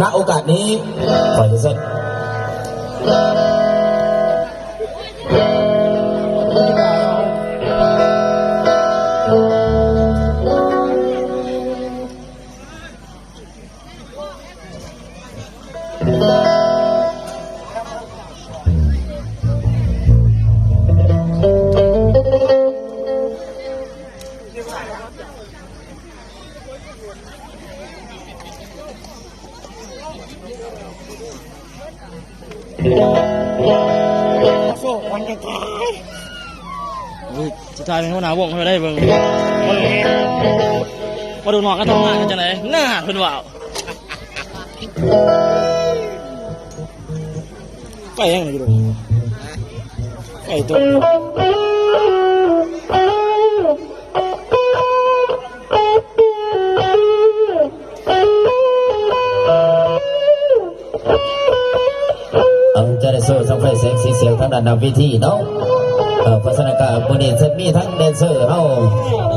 ນະໂອກາດນີ້ ຂໍເຊີນ. ໂອ້ ວັນສຸດທ້າຍ ອຸ້ຍ ສຸດທ້າຍເປັນຫົວໜ້າວົງເຮົາໄດ້ເບິ່ງ ມາດູ ມາດູນ້ອງກັນທຳງານກັນຈັ່ງໃດ ໜ້າເພິ່ນເວົ້າ. ໄຟແຮງນີ້ຢູ່ ໄຟຕົກ. ເອົາ ຈະໄດ້ໂຊທາງໄຟແສງສີສຽງທາງດ້ານໜ້າເວທີເນາະ. ເອີ ເພາະສະນັ້ນກະມື້ນີ້ຊິມີທັງແດນເຊີເຮົາ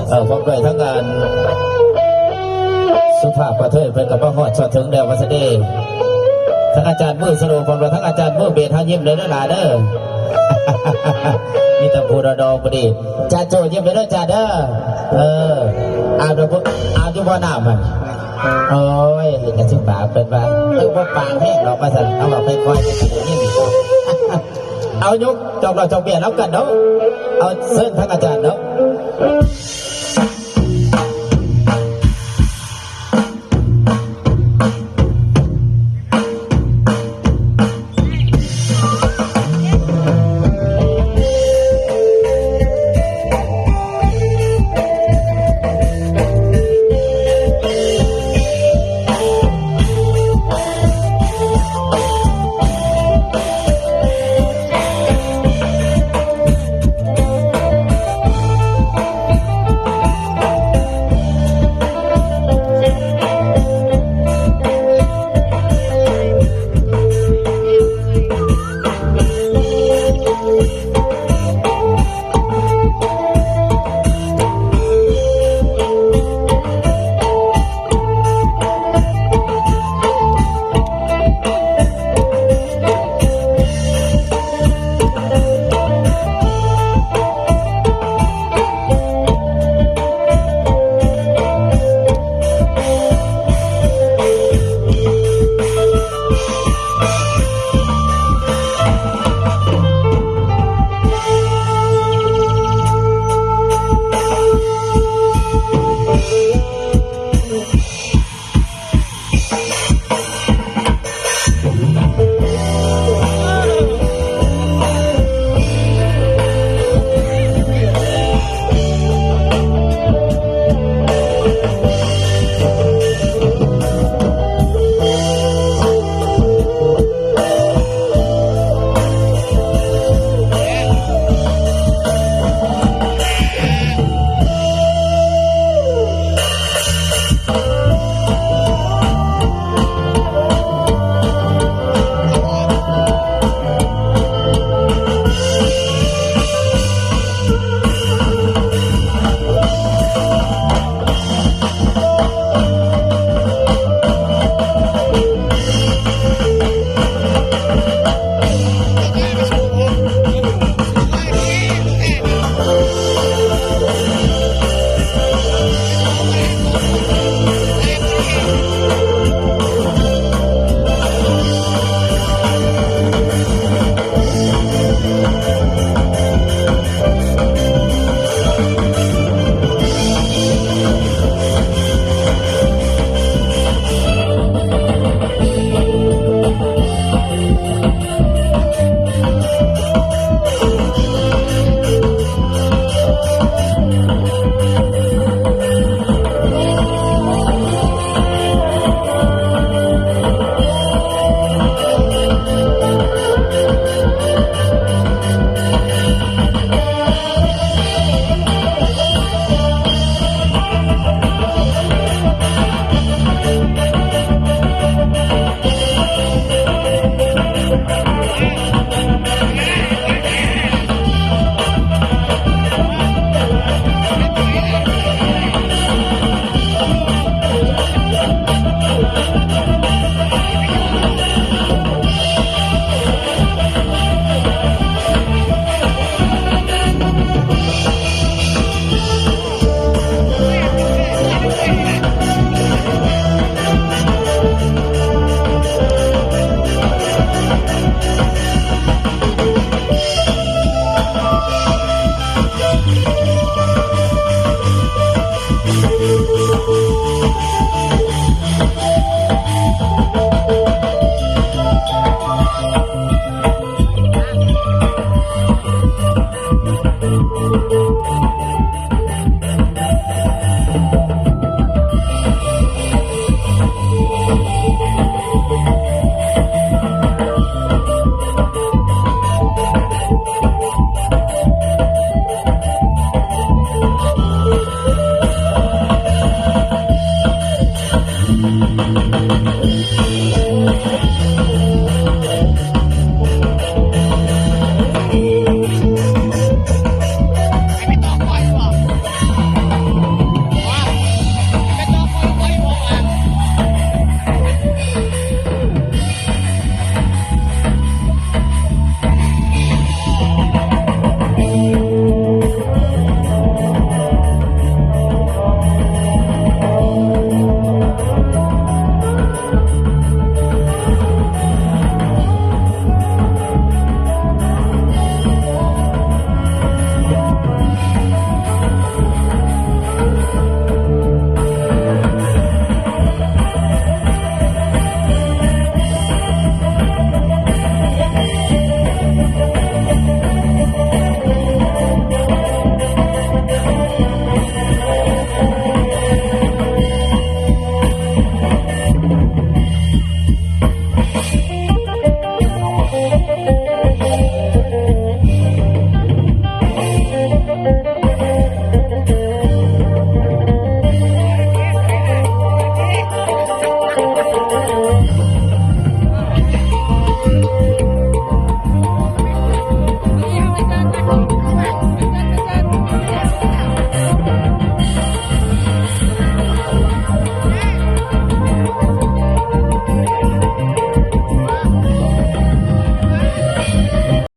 ເອີ ພ້ອມດ້ວຍທັງອັນ ສຸພາບກະເທີຍ ເພິ່ນກະມາຮອດຊອດເຖິງແລ້ວວ່າຊັ້ນເດ. ທັງອາຈານມືສະໂລ ພ້ອມດ້ວຍທັງອາຈານມືເບດ ເຮົາຍິ້ມເດີຫຼາເດີ. ມີແຕ່ຜູ້ຫຼໍ່ໆ ພໍດີ. ຈາໂຈ້ ຍິ້ມເດີ ຈາເດີ. ເອີ ອາບຢູ່ບໍ່ ອາບຢູ່ບໍ່ນ້ຳຫັ້ນ? ໂອ້ຍ ເຮັດກະຊິບາບເພິ່ນວ່າ ເອີ ບໍ່ປາກແຮງດອກວ່າຊັ້ນ. ເອົາເວົ້າຄ່ອຍໆ ໄດ້ຍິນ. ເອົາ ຍົກຈອກເຫຼົ້າຈອກເບຍນຳກັນເນາະ. ເອົາ ເຊີນທາງອາຈານເນາະ.